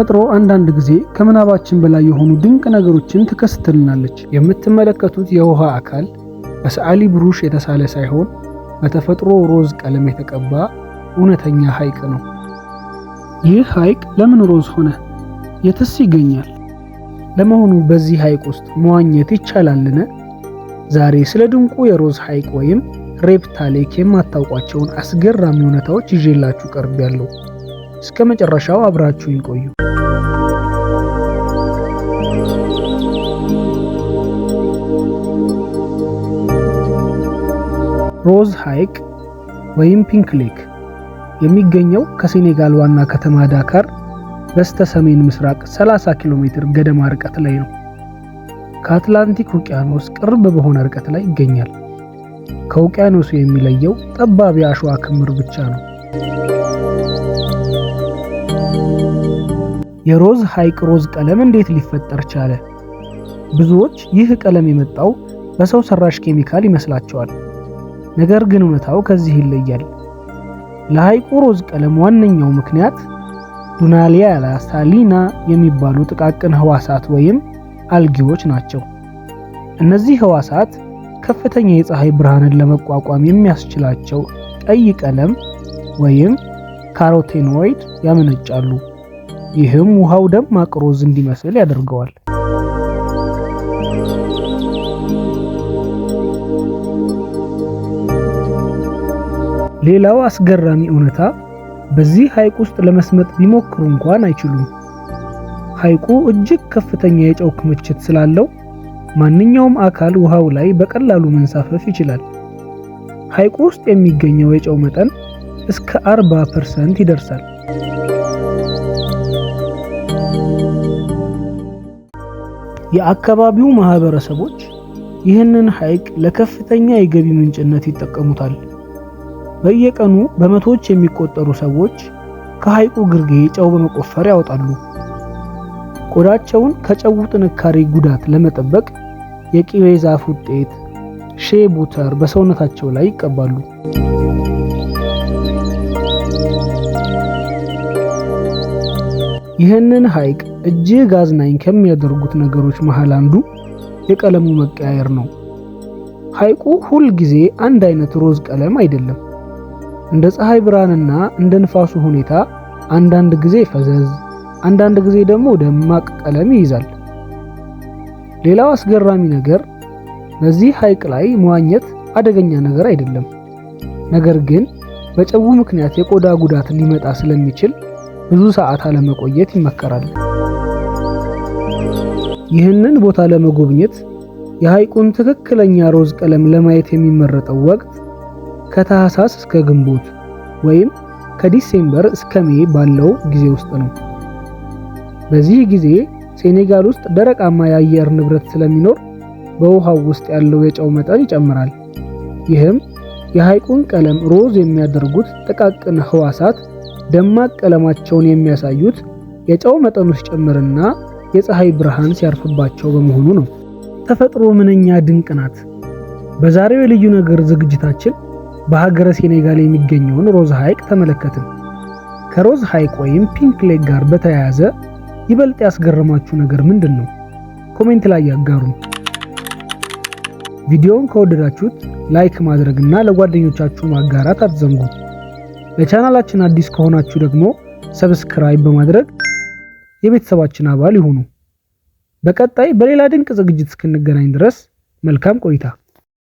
ተፈጥሮ አንዳንድ ጊዜ ከምናባችን በላይ የሆኑ ድንቅ ነገሮችን ትከስትልናለች። የምትመለከቱት የውሃ አካል በሰዓሊ ብሩሽ የተሳለ ሳይሆን በተፈጥሮ ሮዝ ቀለም የተቀባ እውነተኛ ሐይቅ ነው። ይህ ሐይቅ ለምን ሮዝ ሆነ? የትስ ይገኛል? ለመሆኑ በዚህ ሐይቅ ውስጥ መዋኘት ይቻላልን? ዛሬ ስለ ድንቁ የሮዝ ሐይቅ ወይም ሬፕታ Lake የማታውቋቸውን አስገራሚ እውነታዎች ይዤላችሁ ቀርቤያለሁ። እስከ መጨረሻው አብራችሁኝ ቆዩ። ሮዝ ሐይቅ ወይም Pink Lake የሚገኘው ከሴኔጋል ዋና ከተማ ዳካር በስተ ሰሜን ምስራቅ 30 ኪሎ ሜትር ገደማ ርቀት ላይ ነው። ከአትላንቲክ ውቅያኖስ ቅርብ በሆነ ርቀት ላይ ይገኛል። ከውቅያኖሱ የሚለየው ጠባብ የአሸዋ ክምር ብቻ ነው። የሮዝ ሐይቅ ሮዝ ቀለም እንዴት ሊፈጠር ቻለ? ብዙዎች ይህ ቀለም የመጣው በሰው ሰራሽ ኬሚካል ይመስላቸዋል። ነገር ግን እውነታው ከዚህ ይለያል። ለሐይቁ ሮዝ ቀለም ዋነኛው ምክንያት Dunaliella salina የሚባሉ ጥቃቅን ህዋሳት ወይም አልጌዎች ናቸው። እነዚህ ህዋሳት ከፍተኛ የፀሐይ ብርሃንን ለመቋቋም የሚያስችላቸው ቀይ ቀለም ወይም carotenoid ያመነጫሉ። ይህም ውሃው ደማቅ ሮዝ እንዲመስል ያደርገዋል። ሌላው አስገራሚ እውነታ በዚህ ሐይቅ ውስጥ ለመስመጥ ቢሞክሩ እንኳን አይችሉም። ሐይቁ እጅግ ከፍተኛ የጨው ክምችት ስላለው ማንኛውም አካል ውሃው ላይ በቀላሉ መንሳፈፍ ይችላል። ሐይቁ ውስጥ የሚገኘው የጨው መጠን እስከ 40% ይደርሳል። የአካባቢው ማህበረሰቦች ይህንን ሐይቅ ለከፍተኛ የገቢ ምንጭነት ይጠቀሙታል። በየቀኑ በመቶዎች የሚቆጠሩ ሰዎች ከሐይቁ ግርጌ ጨው በመቆፈር ያወጣሉ። ቆዳቸውን ከጨው ጥንካሬ ጉዳት ለመጠበቅ የቅቤ ዛፍ ውጤት shea butter በሰውነታቸው ላይ ይቀባሉ። ይህንን ሐይቅ እጅግ አዝናኝ ከሚያደርጉት ነገሮች መሃል አንዱ የቀለሙ መቀያየር ነው። ሐይቁ ሁል ጊዜ አንድ አይነት ሮዝ ቀለም አይደለም። እንደ ፀሐይ ብርሃንና እንደ ንፋሱ ሁኔታ አንዳንድ ጊዜ ፈዘዝ፣ አንዳንድ ጊዜ ደግሞ ደማቅ ቀለም ይይዛል። ሌላው አስገራሚ ነገር በዚህ ሐይቅ ላይ መዋኘት አደገኛ ነገር አይደለም። ነገር ግን በጨው ምክንያት የቆዳ ጉዳት ሊመጣ ስለሚችል ብዙ ሰዓት አለመቆየት ይመከራል። ይህንን ቦታ ለመጎብኘት የሐይቁን ትክክለኛ ሮዝ ቀለም ለማየት የሚመረጠው ወቅት ከታህሳስ እስከ ግንቦት ወይም ከ December እስከ May ባለው ጊዜ ውስጥ ነው። በዚህ ጊዜ ሴኔጋል ውስጥ ደረቃማ የአየር ንብረት ስለሚኖር በውሃው ውስጥ ያለው የጨው መጠን ይጨምራል። ይህም የሐይቁን ቀለም ሮዝ የሚያደርጉት ጥቃቅን ህዋሳት ደማቅ ቀለማቸውን የሚያሳዩት የጨው መጠኑ ሲጨምርና የፀሐይ ብርሃን ሲያርፍባቸው በመሆኑ ነው። ተፈጥሮ ምንኛ ድንቅ ናት! በዛሬው የልዩ ነገር ዝግጅታችን በሀገረ ሴኔጋል የሚገኘውን ሮዝ ሐይቅ ተመለከትን። ከሮዝ ሐይቅ ወይም Pink Lake ጋር በተያያዘ ይበልጥ ያስገረማችሁ ነገር ምንድን ነው? Comment ላይ ያጋሩን። ቪዲዮውን ከወደዳችሁት like ማድረግና ለጓደኞቻችሁ ማጋራት አትዘንጉ። ለቻናላችን አዲስ ከሆናችሁ ደግሞ subscribe በማድረግ የቤተሰባችን አባል ይሁኑ። በቀጣይ በሌላ ድንቅ ዝግጅት እስክንገናኝ ድረስ መልካም ቆይታ።